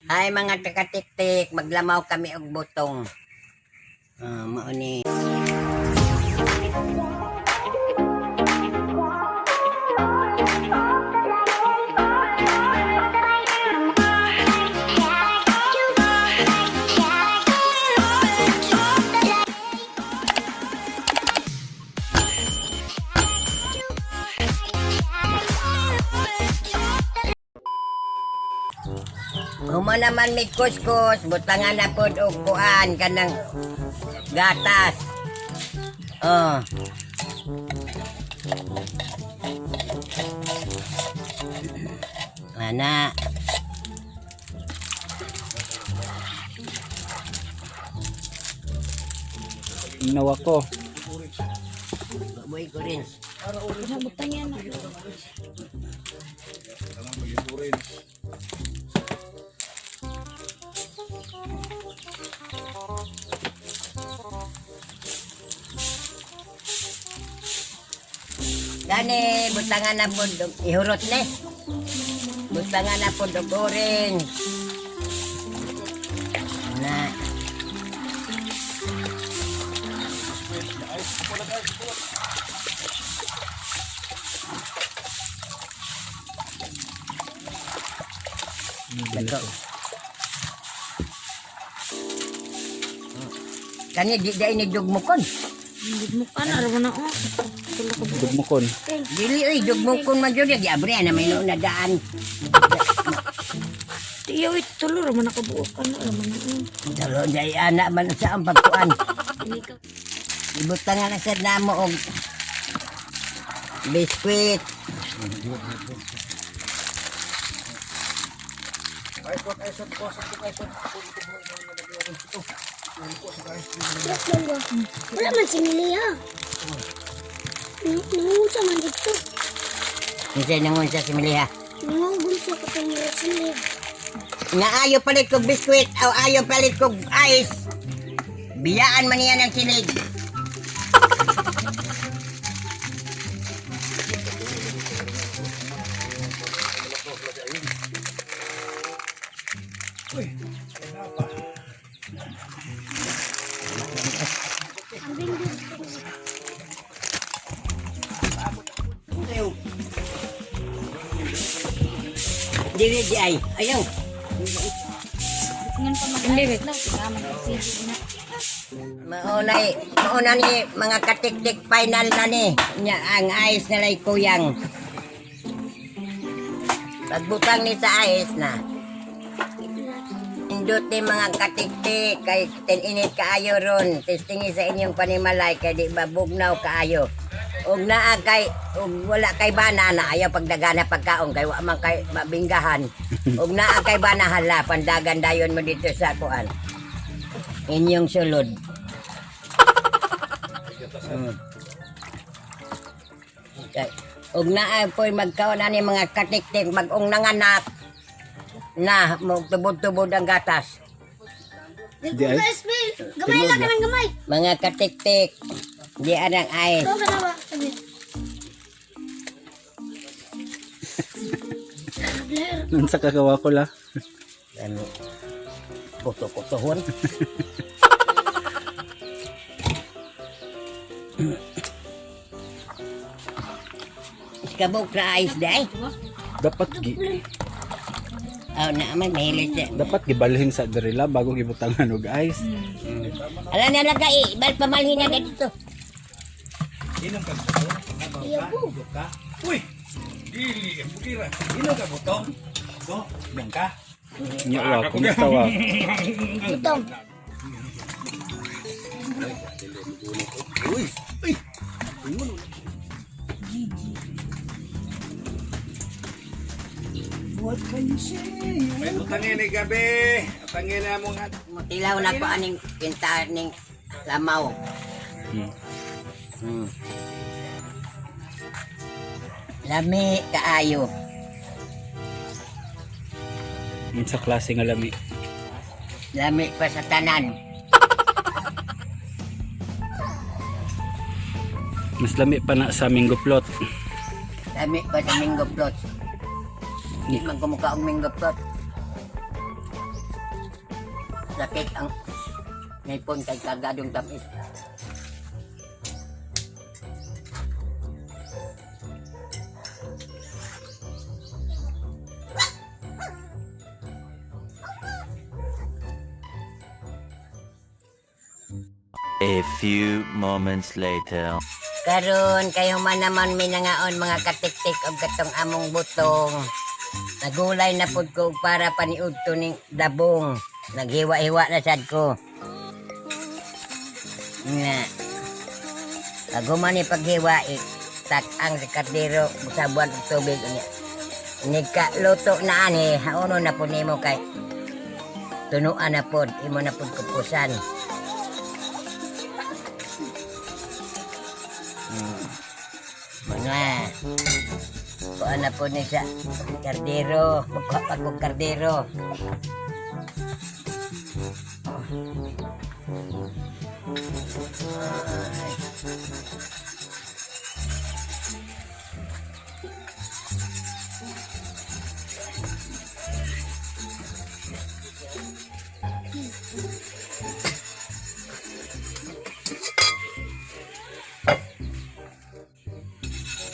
Ay, mga takatiktik, maglamaw kami og butong. Ah, mao ni. Human naman may kuskus, butangan na pod og kuan kanang gatas. Oh. Ana. Nawa ko. Baboy ko rin. Gani, butangan na po, ihurot ni. Butangan na po, orange. Na. Dago. Kani di dai ni dugmukon. Mukha na, araw na oh. Tulo ko. Dugmukon. Dili oy dugmukon man jud giabri na may na daan. Tiyo, it, tulo raman na kabuok. Ano, raman na oh. Tulo dai ana man sa ang pagkuan. Hindi ka. Ibutangan na sad namo og biskwit. Wala man si Milia. Nangunsa man dito. Kinsa nangunsa si Miliha? Nangunsa ko pa nila si Milia. Nga ayo palit kog biskwit o ayo palit kog ice. Biyaan man niya ng kilig. Dili di ay. Ayaw. Ngan pa mag-ayos lang. Tama, sige na. Mauna, mauna ni mga katiktik, final na ni. Nya ang ice na lay kuyang. Pagbutang ni sa ice na. Indot ni mga katiktik kay tin-init kaayo ron. Testingi sa inyong panimalay kay di ba bugnaw kaayo. Og naa kay og wala kay bana na ayaw pagdagana pagkaon kay wa man kay mabinggahan. Og naa kay bana, hala, pandagan dayon mo dito sa kuan. Inyong sulod. Kay og naa po'y magkaon ani mga katiktik mag-ong nanganak na mo tubod-tubod ang gatas. Di ay. SB, gamay lang ka ng gamay. Mga katiktik, di anang ice. Ikaw ka na ba? Sabi. Blair. Nun sa kagawa ko la. Ano? Kuto-kutohon. Iskabok na ice day. Dapat gi Oh, na man mahilig siya. dapat gibalhin sa derila bago gibutangan og ice. Ala na lang ka, eh. Bal pamalhin na ka dito. Inom ka buto? Nabaw ka? Inom ka? Uy! Dili, bukira. Inom ka buto? Do, inom ka? Nya wa, kumusta wa? Butong. Uy! Uy! What can you say? May butangin ni gabi. Butangin na mo nga. Mutilaw na ko aning kinta ning lamaw. Lami kaayo. Unsa klase nga lami? Lami pa sa tanan. Mas lami pa na sa Mingo plot. Lami pa sa Mingo plot. Di man kumukha og Mingo plot. Sakit ang ngipon kay kargadong tamis. A few moments later. Karon kayo man naman minangaon mga katiktik og katong among butong. Nagulay na pud ko og para paniudto ning dabong. Naghiwa-hiwa na sad ko. Nga. Pag ni paghiwa, tak-ang sa kardero, busabuan og tubig unya. Nigka luto na ani, hauno na pud nimo kay tunuan na pod, imo na pod kupusan. Mga kuan na po ni sa kardero, magkuha pa kong kardero.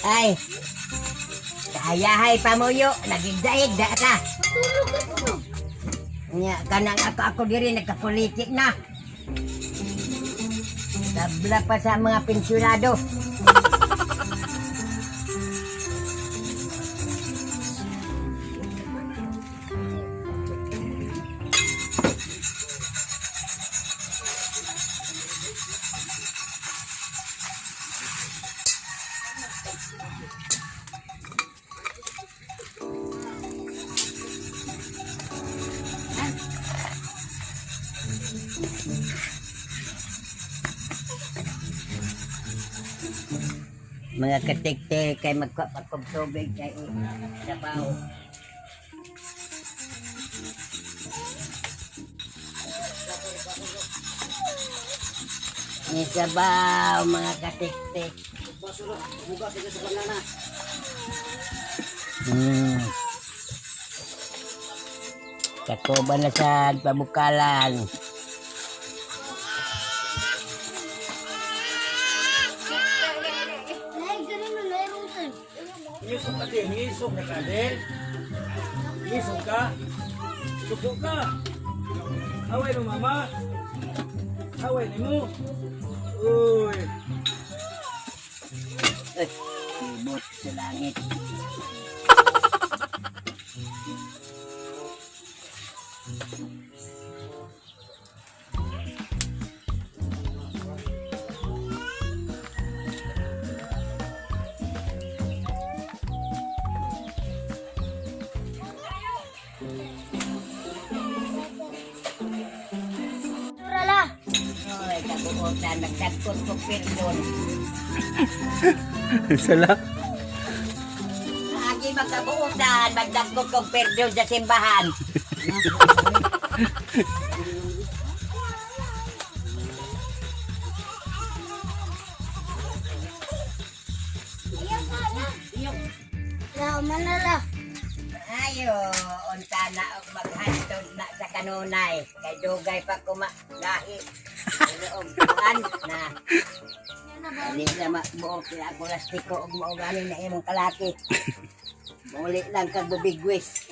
Ay, kahayahay pamuyo, nagigdaig da ka. Matulog ka po. Nya, kanang ako ako diri nagkapolitik na. Tabla pa sa mga pensyonado. Mga katiktik kay magkuha pa kong tubig kay sabaw. Ni sabaw mga katiktik. Takoban na sa pabukalan. Lahi ganun na lahi rutan. Ngisog ka din, ngisog na ka din. Ngisog ka. Suko ka. Away mo mama. Away ni mo. Uy. Ay, ibot sa langit. Tura la. Oy, kabuotan, nagtagkot ko perdon. Sala. Agi magkabuotan, magdagkot kong perdon sa simbahan. Ayaw ka la. La, man na la. Ayo, unta na og maghantod na sa kanunay. Kay dugay pa kuma lahi. Pero og kuan na. Dili na mabuok sila ako lastiko og mao gani na imong kalaki. Muli lang kag bubigwis.